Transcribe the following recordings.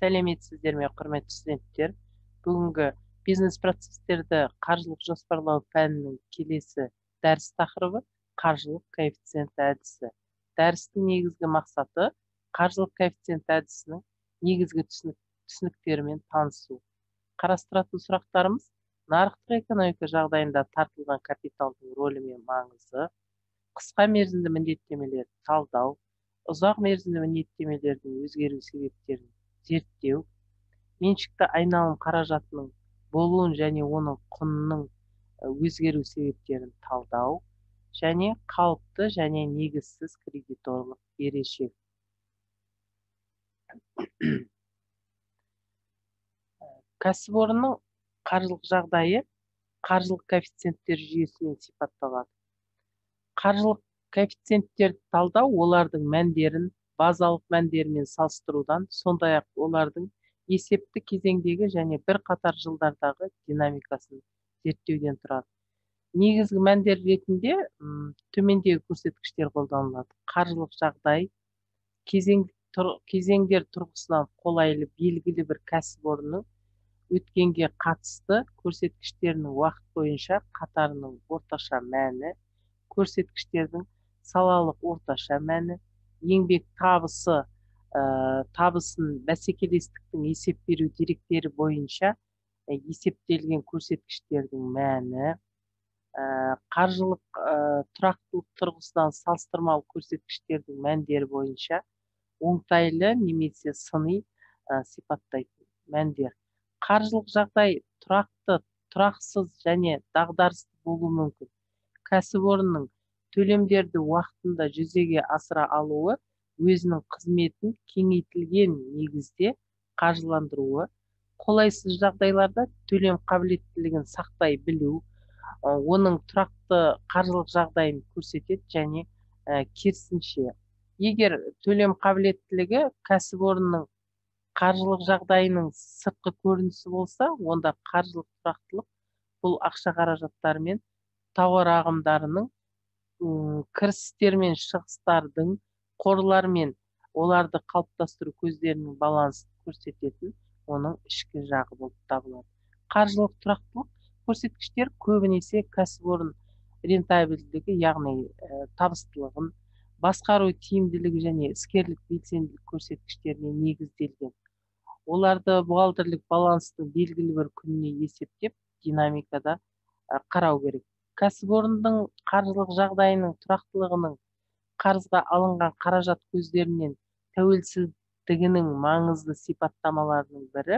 Сәлеметсіздер ме, құрметті студенттер! Бүгінгі бизнес процестерді қаржылық жоспарлау пәнінің келесі дәріс тақырыбы – қаржылық коэффициент әдісі. Дәрістің негізгі мақсаты – қаржылық коэффициент әдісінің негізгі түсініктерімен танысу. Қарастыратын сұрақтарымыз: нарықтық экономика жағдайында тартылған капиталдың рөлі мен маңызы, қысқа мерзімді міндеттемелерді талдау, ұзақ мерзімді міндеттемелердің өзгеру себептерін зерттеу, меншікті айналым қаражатының болуын және оның құнының өзгеру себептерін талдау және қалыпты және негізсіз кредиторлық берешек. Кәсіпорынның қаржылық жағдайы қаржылық коэффициенттер жүйесімен сипатталады. Қаржылық коэффициенттерді талдау олардың мәндерін базалық мәндерімен салыстырудан, сондай-ақ олардың есепті кезеңдегі және бірқатар жылдардағы динамикасын зерттеуден тұрады. Негізгі мәндер ретінде төмендегі көрсеткіштер қолданылады: қаржылық жағдай кезеңдер тұрғысынан қолайлы белгілі бір кәсіпорынның өткенге қатысты көрсеткіштерінің уақыт бойынша қатарының орташа мәні, көрсеткіштердің салалық орташа мәні, еңбек табысын бәсекелестіктің есеп беру деректері бойынша есептелген көрсеткіштердің мәні, қаржылық тұрақтылық тұрғысынан салыстырмалы көрсеткіштердің мәндері бойынша оңтайлы немесе сыни сипаттайтын мәндер. Қаржылық жағдай тұрақты, тұрақсыз және дағдарысты болуы мүмкін. Кәсіпорынның төлемдерді уақытында жүзеге асыра алуы, өзінің қызметін кеңейтілген негізде қаржыландыруы, қолайсыз жағдайларда төлем қабілеттілігін сақтай білу оның тұрақты қаржылық жағдайын көрсетеді және керісінше. Егер төлем қабілеттілігі кәсіпорынның қаржылық жағдайының сыртқы көрінісі болса, онда қаржылық тұрақтылық – бұл ақша қаражаттары мен тауар ағымдарының, кірістер мен шығыстардың, қорлар мен оларды қалыптастыру көздерінің балансын көрсететін оның ішкі жағы болып табылады. Қаржылық тұрақтылық көрсеткіштер көбінесе кәсіпорын рентабельділігі, яғни табыстылығын, басқару тиімділігі және іскерлік белсенділік көрсеткіштеріне негізделген. Оларды бухгалтерлік баланстың белгілі бір күніне есептеп, динамикада қарау керек. Кәсіпорындың қаржылық жағдайының тұрақтылығының қарызға алынған қаражат көздерінен тәуелсіздігінің маңызды сипаттамаларының бірі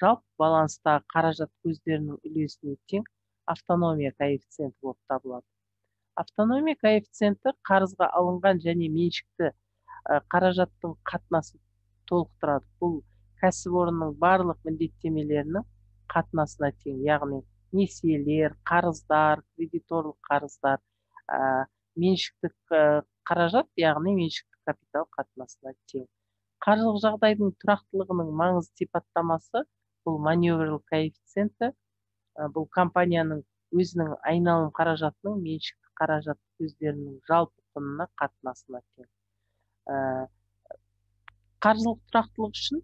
жалпы баланстағы қаражат көздерінің үлесіне тең автономия коэффициенті болып табылады. Автономия коэффициенті қарызға алынған және меншікті қаражаттың қатынасын толықтырады. Бұл кәсіпорынның барлық міндеттемелерінің қатынасына тең, яғни несиелер, қарыздар, кредиторлық қарыздар, меншікті қаражат, яғни меншікті капитал қатынасына тең. Қаржылық жағдайдың тұрақтылығының маңызды сипаттамасы – бұл маневрлік коэффициенті. Бұл компанияның өзінің айналым қаражатының меншікті қаражат көздерінің жалпы құнына қатынасына тең. Қаржылық тұрақтылық үшін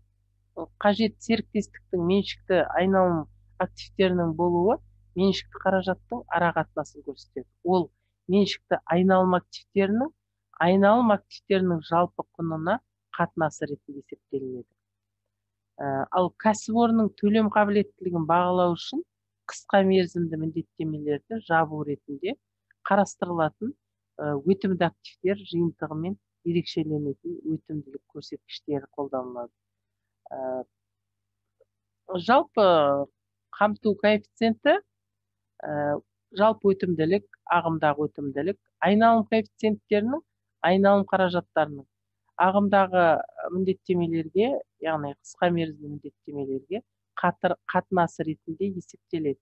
қажет серіктестіктің меншікті айналым активтерінің болуы меншікті қаражаттың ара қатынасын көрсетеді. Ол меншікті айналым активтерінің айналым активтерінің жалпы құнына қатынасы ретінде есептелінеді. Ал кәсіпорынның төлем қабілеттілігін бағалау үшін қысқа мерзімді міндеттемелерді жабу ретінде қарастырылатын өтімді активтер жиынтығымен ерекшеленетін өтімділік көрсеткіштері қолданылады. Жалпы қамту коэффициенті жалпы өтімділік, ағымдағы өтімділік, айналым коэффициенттерінің айналым қаражаттарының ағымдағы міндеттемелерге, яғни қысқа мерзімді міндеттемелерге қатынасы ретінде есептеледі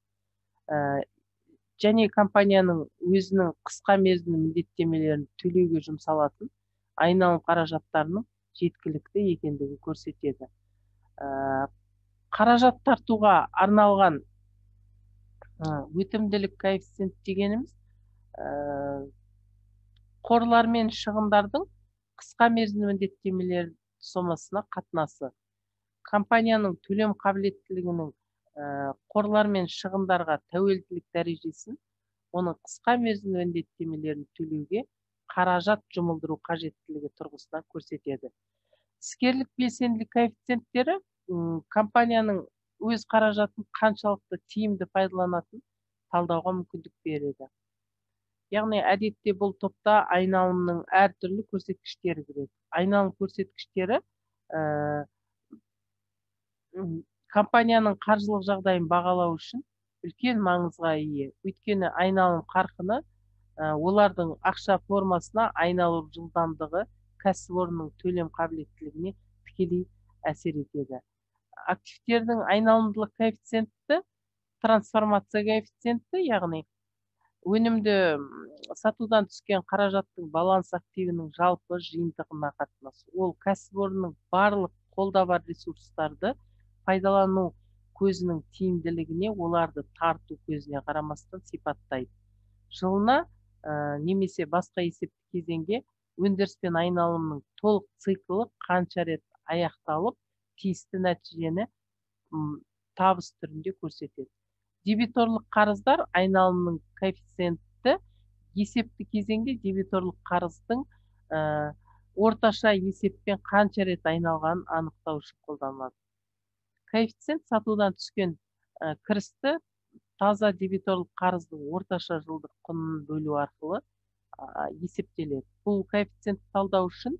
және компанияның өзінің қысқа мерзімді міндеттемелерін төлеуге жұмсалатын айналым қаражаттарының жеткілікті екендігін көрсетеді. Қаражат тартуға арналған өтімділік коэффициент дегеніміз қорлар мен шығындардың қысқа мерзімді міндеттемелер сомасына қатынасы. Компанияның төлем қабілеттілігінің қорлар мен шығындарға тәуелділік дәрежесін, оның қысқа мерзімді міндеттемелерін төлеуге қаражат жұмылдыру қажеттілігі тұрғысынан көрсетеді. Іскерлік белсенділік коэффициенттері компанияның өз қаражатын қаншалықты тиімді пайдаланатын талдауға мүмкіндік береді. Яғни әдетте бұл топта айналымның әртүрлі көрсеткіштері кіреді. Айналым көрсеткіштері компанияның қаржылық жағдайын бағалау үшін үлкен маңызға ие. Өйткені айналым қарқыны, олардың ақша формасына айналу жылдамдығы кәсіпорынның төлем қабілеттілігіне тікелей әсер етеді. Активтердің айналымдылық коэффициенті, трансформация коэффициенті, яғни өнімді сатудан түскен қаражаттың баланс активінің жалпы жиынтығына қатынасы. Ол кәсіпорынның барлық қолда бар ресурстарды пайдалану көзінің тиімділігіне, оларды тарту көзіне қарамастан сипаттайды. Жылына немесе басқа есепті кезеңге өндіріс пен айналымның толық циклі қанша рет аяқталып, тиісті нәтижені табыс түрінде көрсетеді. Дебиторлық қарыздар айналымның коэффициенті есепті кезеңде дебиторлық қарыздың орташа есеппен қанша рет айналғанын анықтау үшін қолданылады. Коэффициент сатудан түскен кірісті таза дебиторлық қарыздың орташа жылдық құнын бөлу арқылы есептеледі. Бұл коэффициентті талдау үшін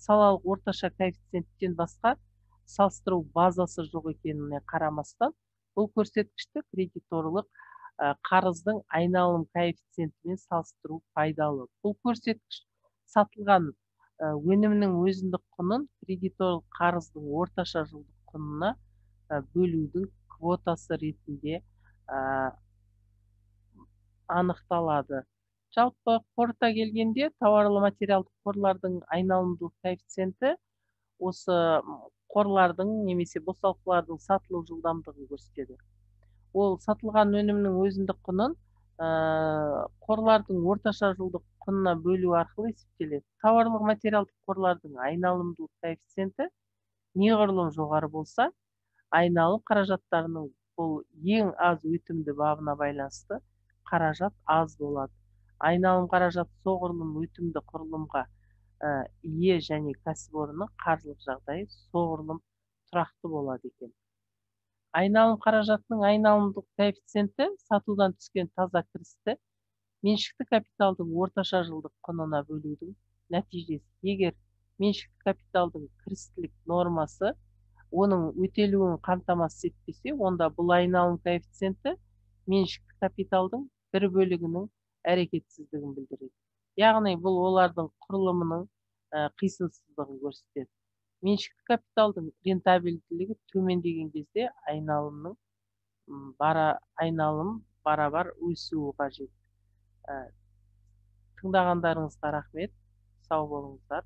салалық орташа коэффициенттен басқа салыстыру базасы жоқ екеніне қарамастан, бұл көрсеткішті кредиторлық қарыздың айналым коэффициентімен салыстыру пайдалы. Бұл көрсеткіш сатылған өнімнің өзіндік құнын кредиторлық қарыздың орташа жылдық құнына бөлудің квотасы ретінде анықталады. Жалпы қорыта келгенде, тауарлы материалдық қорлардың айналымдылық коэффициенті осы қорлардың немесе босалқылардың сатылу жылдамдығын көрсетеді. Ол сатылған өнімнің өзіндік құнын қорлардың орташа жылдық құнына бөлу арқылы есептеледі. Тауарлық материалдық қорлардың айналымдылық коэффициенті неғұрлым жоғары болса, айналым қаражаттарының бұл ең аз өтімді бабына байланысты қаражат аз болады. Айналым қаражат соғұрлым өтімді құрылымға ие және кәсіпорынның қаржылық жағдайы соғұрлым тұрақты болады екен. Айналым қаражатының айналымдық коэффициенті сатудан түскен таза кірісті меншікті капиталдың орташа жылдық құнына бөлудің нәтижесі. Егер меншікті капиталдың кірістілік нормасы оның өтелуін қамтамасыз етпесе, онда бұл айналым коэффициенті меншікті капиталдың бір бөлігінің әрекетсіздігін білдіреді. Яғни бұл олардың құрылымының қисынсыздығын көрсетеді. Меншікті капиталдың рентабельділігі төмендеген кезде айналым барабар өсуі қажет. Тыңдағандарыңызға рахмет. Сау болыңыздар.